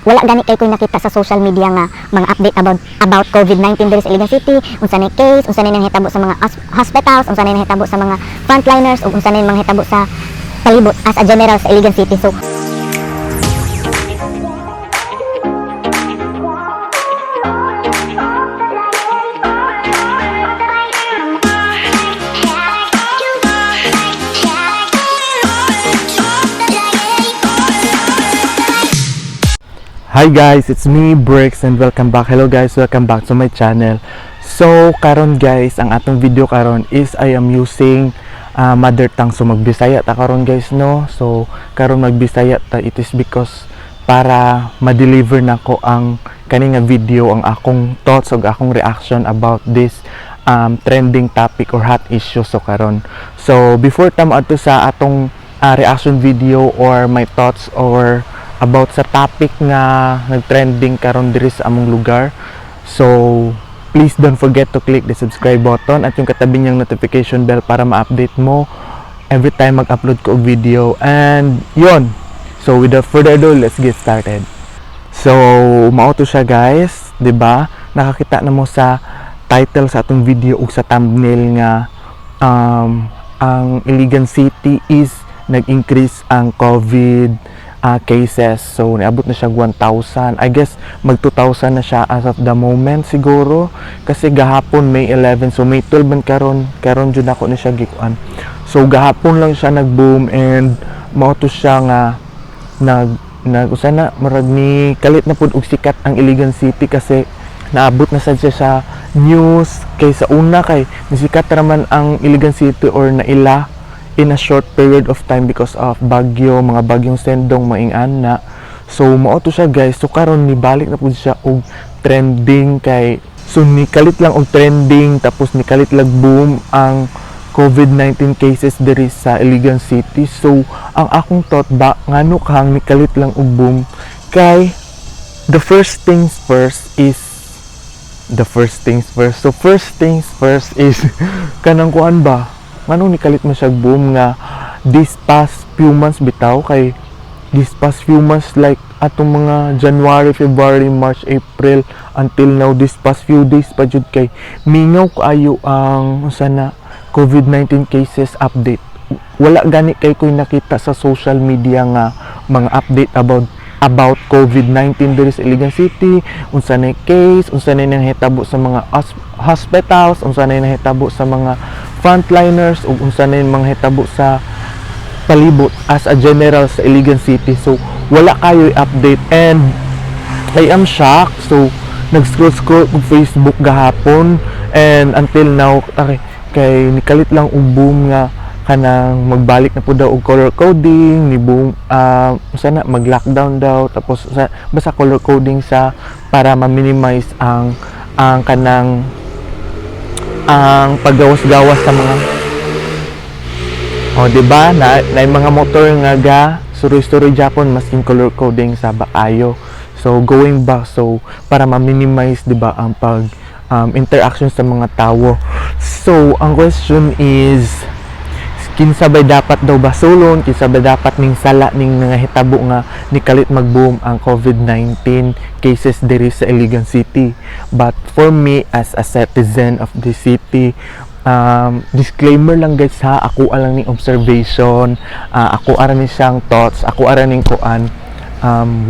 Wala gani kay ko'y nakita sa social media nga mga update about COVID-19 diri sa Iligan City, unsa na case, unsa na nahitabo sa mga hospitals, unsa na nahitabo sa mga frontliners, ug unsa na mga hitabo sa palibot as a general sa Iligan City. So Hi guys, it's me, Bricks, and welcome back. Hello guys, welcome back to my channel. So, karon guys, ang atong video karon is I am using mother tongue. So, magbisaya ta karon guys, no? So, karon magbisaya ta. It is because para ma-deliver nako ang kani nga video, ang akong thoughts ug akong reaction about this trending topic or hot issue so karon. So, before ta moadto sa atong reaction video or my thoughts or about sa topic nga nagtrending karon diri sa among lugar. So, please don't forget to click the subscribe button at yung katabi niyang notification bell para ma-update mo every time mag-upload ko og video. And yon. So, without further ado, let's get started. So, mao to siya guys, 'di ba? Nakakita na mo sa title sa atong video ug sa thumbnail nga ang Iligan City is nag-increase ang COVID cases. So, niabot na siya 1,000. I guess mag 2,000 na siya as of the moment siguro. Kasi gahapon May 11. So, May 12 man karon. Karon jud ako ni siya gikuan. So, gahapon lang siya nag-boom and mao to siya nga nag nag usa na murag ni kalit na pud og sikat ang Iligan City kasi naabot na sad siya sa news kay sa una kay nisikat raman ang Iligan City or naila in a short period of time because of bagyo, mga bagyong Sendong, maing na. So mao to siya guys. So karon ni balik na pud siya og trending kay so nikalit lang og trending, tapos nikalit lang boom ang COVID-19 cases diri sa Iligan City. So ang akong thought ba, ngano kang nikalit lang og boom, kay the first things first is the first things first. So first things first is kanang kuan ba? Nganong nikalit man siya boom nga this past few months bitaw, kay this past few months, like atong mga January, February, March, April until now, this past few days pa jud, kay mingaw kaayo ang usa na COVID-19 cases update. Wala gani kay ko'y nakita sa social media nga mga update about COVID-19 diri sa Iligan City, unsa na case, unsa na nahitabo sa mga hospitals, unsa na nahitabo sa mga frontliners ug unsa na mga hitabo sa palibot as a general sa Iligan City. So wala kayo'y update and I am shocked. So nag-scroll scroll og Facebook gahapon and until now, okay, kay nikalit lang og boom nga kanang magbalik na po daw og color coding ni boom, sana mag-lockdown daw, tapos sa, basta color coding sa para ma-minimize ang kanang ang paggawas-gawas sa mga. Oh, di ba? Na mga motor nga ga suroy-suroy Japon masking color coding sa bakayo. So going back, so para ma-minimize, di ba, ang pag interaction sa mga tao. So ang question is, kinsa bay dapat daw basulon, kinsa bay dapat ning sala ning nangahitabo nga nikalit mag-boom ang COVID-19 cases diri sa Iligan City? But for me as a citizen of the city, disclaimer lang guys ha, ako lang ning observation, ako ara ni siyang thoughts, ako ara ning kuan,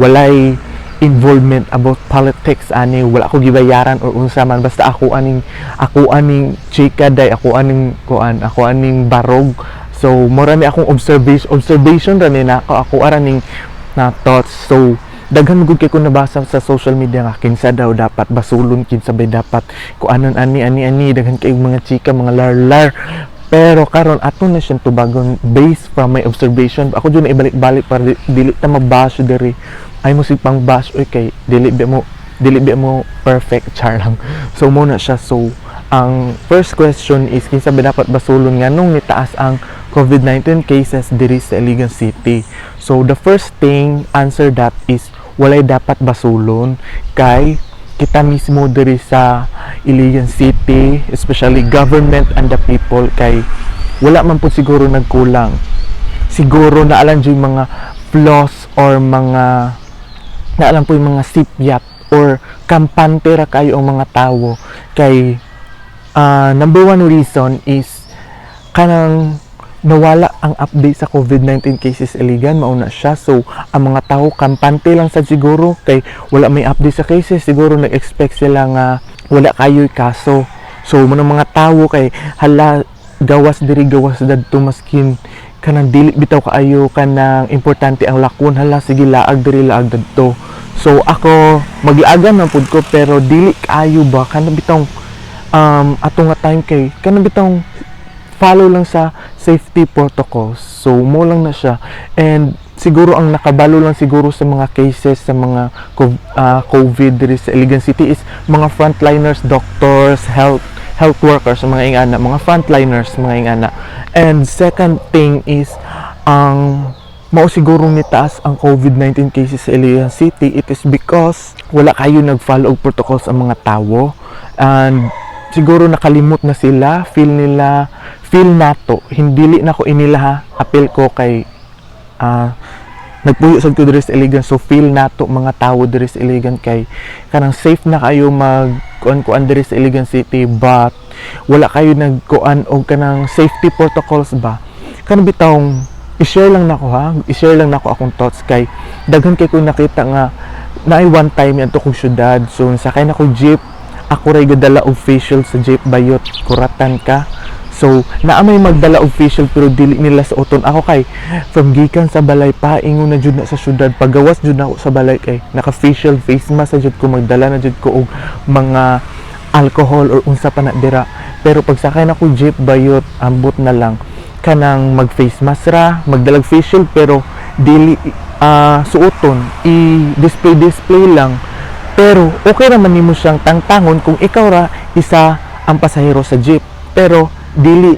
walay involvement about politics ani, wala ko gibayaran or unsa man, basta ako aning chika day, ako aning kuan, ako aning barog. So mora ni akong observation, observation ra ni nako, ako ara ning na thoughts. So daghan gud kay ko nabasa sa social media nga kinsa daw dapat basulon, kinsa bay dapat kuanon ani ani ani, daghan kay mga chika, mga larlar. Pero karon ato na siyang tubagon based from my observation. Ako jud na ibalik-balik para dili ta mabash diri ay mo sig pang bash oy, kay dili ba mo perfect, char lang. So mo na siya. So ang first question is, kinsa ba dapat basulon, nganong nitaas ang COVID-19 cases diri sa Iligan City? So the first thing answer that is walay dapat basulon kay kita mismo diri sa Iligan City, especially government and the people, kay wala man pud siguro nagkulang. Siguro naalan yung mga flaws or mga Na alam po yung mga sipyat or kampante ra kayo ang mga tawo kay number one reason is kanang nawala ang update sa COVID-19 cases Iligan, mauna siya. So, ang mga tao kampante lang sa siguro kay wala may update sa cases, siguro nag-expect sila nga wala kayo'y kaso. So, mao mga tao kay hala, gawas diri, gawas dadto, maskin kanang dili bitaw kaayo kanang importante ang lakon, hala, sige, laag diri, laag dadto. So, ako maglaagan man pud ko pero dili kaayo ba, kanang bitong ato nga time kay kanang bitong follow lang sa safety protocols. So, mao lang na siya. And siguro ang nakabalo lang siguro sa mga cases sa mga COVID diri sa Iligan City is mga frontliners, doctors, health health workers, mga ingana, mga frontliners, mga ingana. And second thing is ang mao siguro ni taas ang COVID-19 cases sa Iligan City, it is because wala kayo nag-follow og protocols ang mga tawo and siguro nakalimot na sila, feel nila, feel nato, hindi na ko inila ha, apil ko kay nagpuyo sa diri sa Iligan, so feel nato mga tawo diri sa Iligan kay kanang safe na kayo mag kuan kuan diri sa Iligan City, but wala kayo nagkuan og kanang safety protocols ba. Kanang bitawng i-share lang nako ha, i-share lang nako akong thoughts kay daghan kay ko nakita nga naay one time adto kong syudad, so sakay na ko jeep, ako ray gadala og face shield sa jeep bayot kuratan ka. So naa may magdala og face shield pero dili nila suoton. Ako kay from gikan sa balay pa ingon na jud na sa syudad, pagawas jud na ako sa balay kay naka face shield, face mask na jud ko, magdala na jud ko og mga alcohol or unsa pa na dira, pero pagsakay na ko jeep bayot ambot na lang kanang mag face mask ra, magdalag face shield pero dili suoton, i display display lang. Pero okay naman nimo siyang tangtangon kung ikaw ra isa ang pasahero sa jeep, pero dili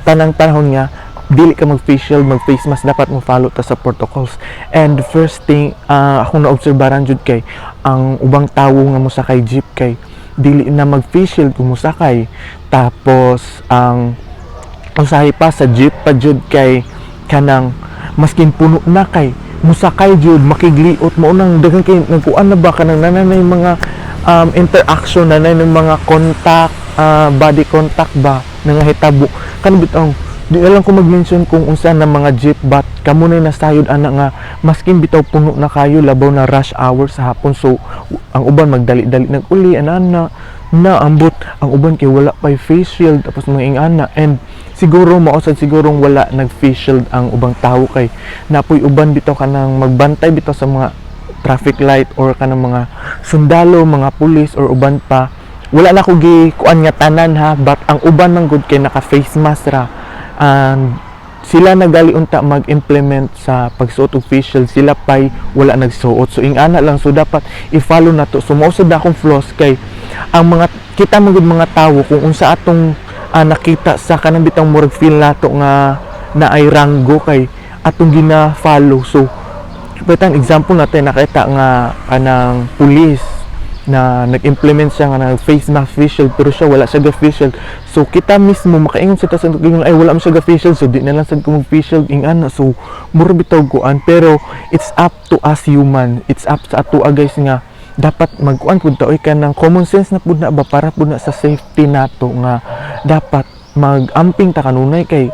tanang panahon nga dili ka mag face shield, mag face mask, dapat mo follow ta sa protocols. And the first thing akong naobserbaran jud kay ang ubang tawo nga mosakay jeep kay dili na mag face shield kung mosakay. Tapos ang usahay pa sa jeep pa jud kay kanang maskin puno na kay musakay jud, makigliot mo nang daghan kay nagkuan na ba, kanang nananay mga interaction na ng mga contact, body contact ba nangahitabo. Kanang bitong di na lang ko mag-mention kung unsa na mga jeep, but kamo na nasayod ana nga maskin bitaw puno na kayo, labaw na rush hour sa hapon, so ang uban magdali-dali nag-uli ana na na ambot ang uban kay wala pay face shield, tapos mga ingana. And siguro mao sad sigurong wala nag face shield ang ubang tawo kay napoy uban bitaw kanang magbantay bitaw sa mga traffic light or kanang mga sundalo, mga pulis or uban pa. Wala na ko gi kuan nga tanan ha, but ang uban man gud kay naka face mask ra and sila nagali unta mag-implement sa pagsuot og face shield, sila pay wala nagsuot. So ingana lang, so dapat i-follow na to. So mao sad akong flaws kay ang mga kita man gud mga tawo kung unsa atong nakita sa kanang bitang murag feel nato nga naay ranggo kay atong gina-follow. So Paitan example natin, nakita nga kanang pulis na nag-implement siya nga nag face mask, face shield, pero siya wala siya ga face shield. So kita mismo makaingon sa tas ingon, "Ay, wala man siya ga face shield, so di na lang sad ko mag face shield," ing-ana. So mura bitaw kuan, pero it's up to us human, it's up sa ato guys nga dapat magkuan pud ta oy, kanang common sense na pud na ba, para pud na sa safety nato nga dapat mag-amping ta kanunay kay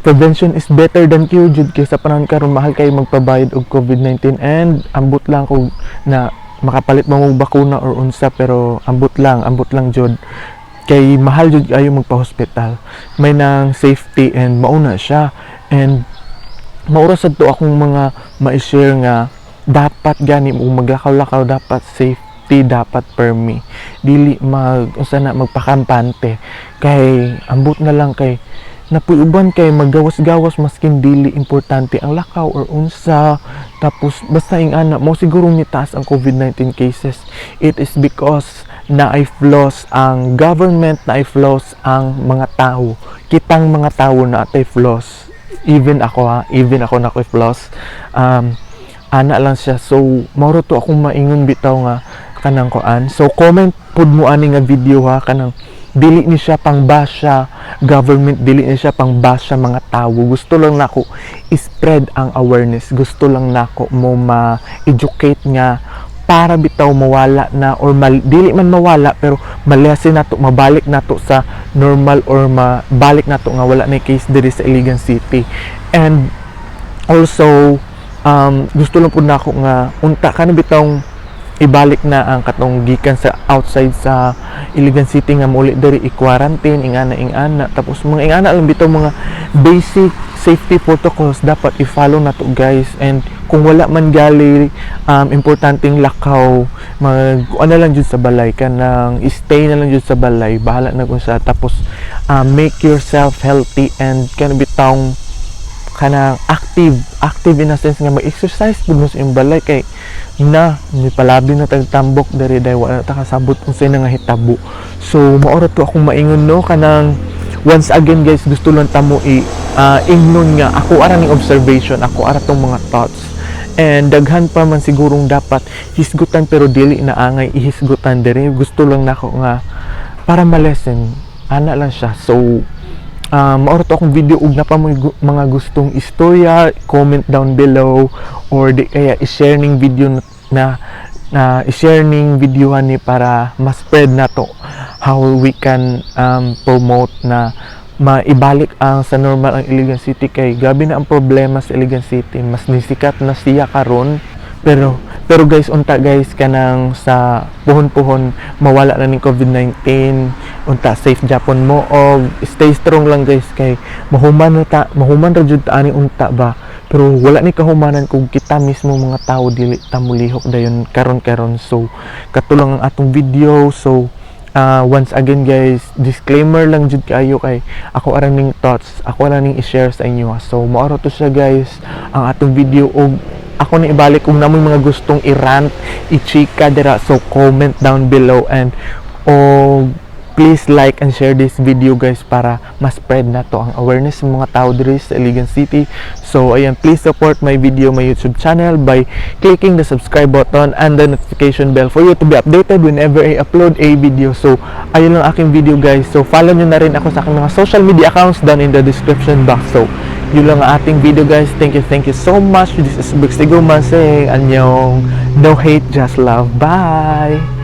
prevention is better than cure jud. Kay sa panahon karon mahal kay magpabayad og COVID-19 and ambot lang ko na makapalit mo og bakuna or unsa, pero ambot lang jud kay mahal jud kayo magpa-hospital, may nang safety and mauna siya. And maura sad to akong mga ma-share nga dapat gani mo maglakaw-lakaw, dapat safety, dapat permi dili mag unsa na magpakampante kay ambot na lang kay napuy uban kay maggawas-gawas maskin dili importante ang lakaw or unsa. Tapos basta ing ana mo siguro ni taas ang COVID-19 cases, it is because naay flaws ang government, naay flaws ang mga tao, kitang mga tao na atay flaws, even ako ha, even ako na ako'y flaws, ana lang siya. So mao to akong maingon bitaw nga kanang kuan. So comment pud mo ani nga video ha, kanang Dili ni siya pang basya government, dili ni siya pang basya mga tawo. Gusto lang nako i-spread ang awareness. Gusto lang nako mo ma-educate nga para bitaw mawala na or dili man mawala pero ma-lessen nato, mabalik nato sa normal or mabalik nato nga wala na case diri sa Iligan City. And also, gusto lang pud nako nga unta kana bitawng ibalik na ang katong gikan sa outside sa Iligan City nga muli diri, i-quarantine, ingana ingana. Tapos mga ingana lang bitaw, mga basic safety protocols dapat i-follow nato, guys. And kung wala man gali importanteng lakaw, mag ano lang jud sa balay, kanang stay na lang jud sa balay, bahala na kung sa. Tapos make yourself healthy and kana bitawng kanang active, active in a sense nga mag-exercise pud mo sa imong balay kay na ni palabi na tagtambok diri dahil wala na ta kasabot kung sino nga hitabo. So mao ra to akong maingon, no? Kanang once again, guys, gusto lang tamo i ingnon nga ako ara ning observation, ako ara tong mga thoughts and daghan pa man sigurong dapat hisgutan pero dili na angay ihisgutan diri. Gusto lang nako nga para ma-lessen ana lang siya. So mao to akong video ug naa pa mo mga gustong istorya, comment down below or di kaya i-share ning video na i-share ning video ani para ma-spread nato how we can promote na maibalik ang sa normal ang Iligan City kay gabi na ang problema sa Iligan City. Mas nisikat na siya karon, pero guys, unta guys, kanang sa puhon-puhon mawala na ning COVID-19. Unta safe japon mo og stay strong lang, guys, kay mahuman na ta, mahuman ra jud ta ani unta ba. Pero wala ni kahumanan kung kita mismo mga tao dili ta mulihok dayon karon-karon. So kato lang ang atong video. So once again, guys, disclaimer lang jud kayo kay ako ara ning thoughts, ako ara ning i-share sa inyo. So mao ra to siya, guys, ang atong video og ako na ibalik kung namoy mga gustong i-rant, i-chika dira. So comment down below and o please like and share this video, guys, para ma-spread na to ang awareness sa mga tao diri sa Iligan City. So ayan, please support my video, my YouTube channel by clicking the subscribe button and the notification bell for you to be updated whenever I upload a video. So ayun lang aking video, guys. So follow nyo na rin ako sa aking mga social media accounts down in the description box. So yun lang ang ating video, guys. Thank you so much. This is Brixie Guzman saying annyeong. No hate, just love. Bye!